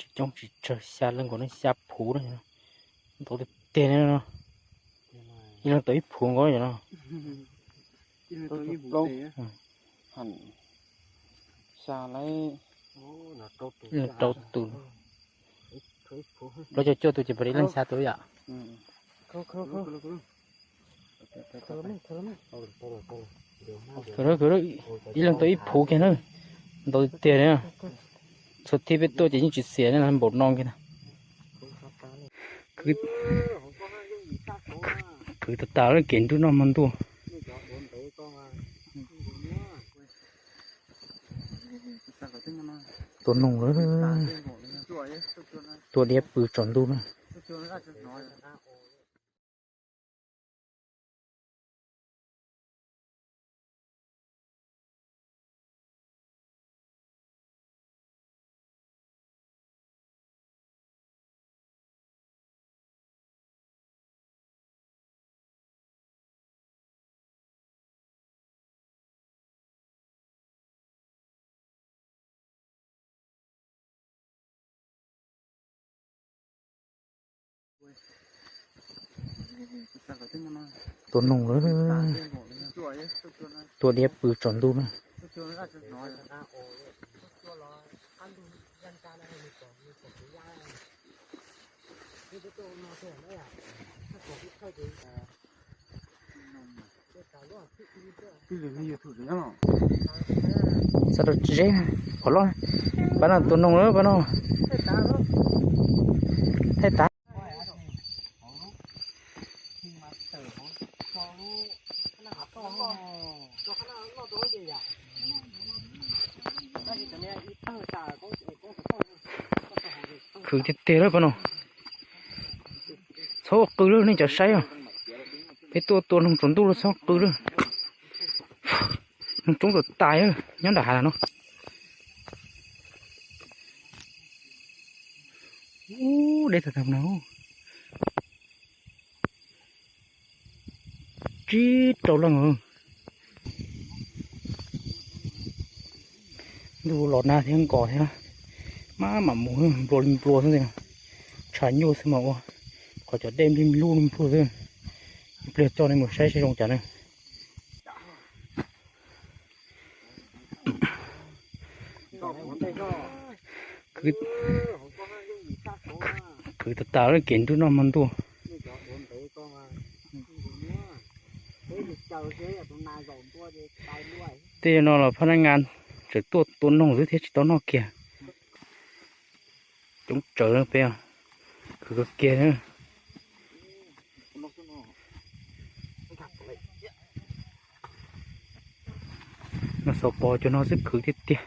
tsis coob tsis tsawg, xya leej nkaus ne, xya phuv na. Ntau tiag tiag li no, ib leeg tau ib phuv nkaus no. Rau tus, plaub caug cuaj tus ces pom li leej xya tus yom. Ib leeg tau ib phuv kiag na, ntau tiag tiag li. Txhua thib peb tuaj ces yeej tsis xiam ne, npaum no kiag. Khwv tas tas lawm, kev ntuj noj hmo ntuj. Tua noog lawm, tua diav pw tsaus ntuj na. Tua noog lawm, tua diav pw tsaus ntuj na. Xa rau zeb, qhov loj, pab no tua noog lawm pab no. Thaij tav. Khwv tiag tiag lawm pab no. Txhob ua qw lawm nej cov saib os. Peb tuaj tua noog tsaus ntuj lawm txhob qw lawm. Noog coob tas tas nyob nram hav no. Ub, deb tag tag no. Tsib rau leej. Ntuj los nag thiab nkos thiab, maj mam mus nplua li nplua xwb. Tshav nyuaj xwb mas ua, qhov cov dej nplij nplua li nplua xwb. Ib pliag coj nej mus saib seb zoo cas na. Khwv tas tas lawm, kev ntuj noj hmo ntuj. Tej no los phab nab ngas tseem tuaj tua noog xwb thiab tsis tau noj kiag. Coob tsawv peb, khwv kawg kiag. No xav pom cov no xwb khwv tiag tiag.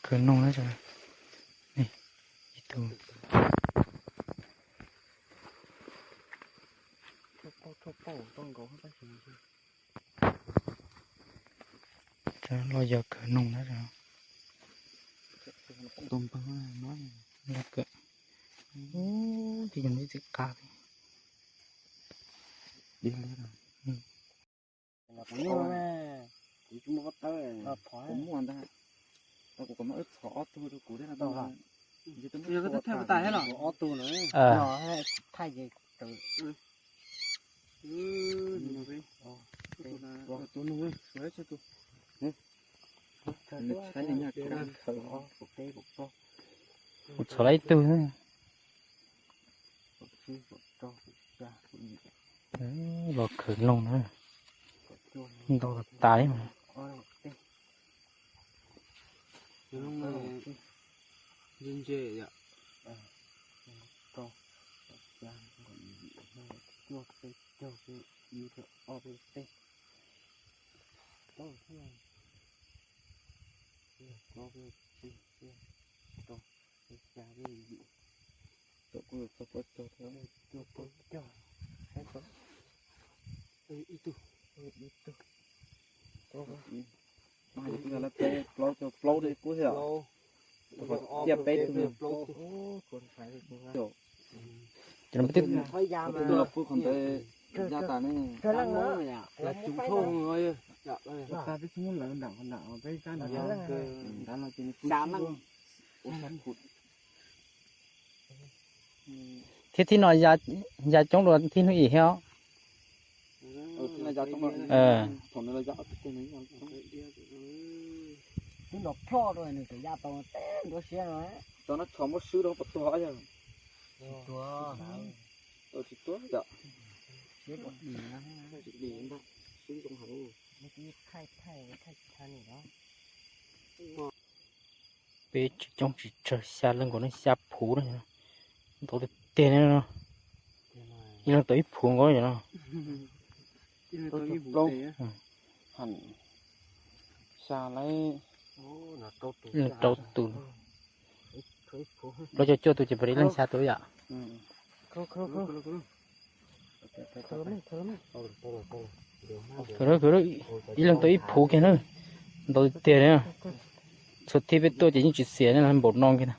Khwv noog na. Ib tug. Los yog khwv noog na. Tus npawg no, los kawm. Ub, tsis yog ntxim qab li. Kuv muaj ntag, kuv kom muab wb txhom ob tug rau kuv thiab no. Yog koj twb thaij puas tas thiab los? Ob tug no, thaij ces tawm. Tus no, tus no, tus no. Kuv txhom lawm ib tug. Los khwv noog na, ntau tas li mas. Ib tug, ib tug, plaub, plaub, plaub, ciaj peb tug. Ces no peb twb los pw qhov ntawd ya tas ne. Thiab thib no ya coob dua thib hnub ib thiab. Twb los ploj rau nws tseem ya tau teb nruab siab no. Cov no txhom muab swb rau puas tuag yog? Tsis tuag, tsis tuag yom. Siab dim ntag, swb zoo heev. Peb tsis coob tsis tsawg, xya leej nkaus ne, xya phuv na. Ntau tiag tiag ne no. Ib leeg tau ib phuv nkaus no. Plaub, xya lawm. Rau tus, plaub caug cuaj tus ces pab ib leeg xya tus yom. Ib leeg tau ib phuv kiag na. Ntau tiag tiag na. Txhua thib peb tuaj ces yeej tsis xiam ne, npaum no kiag na.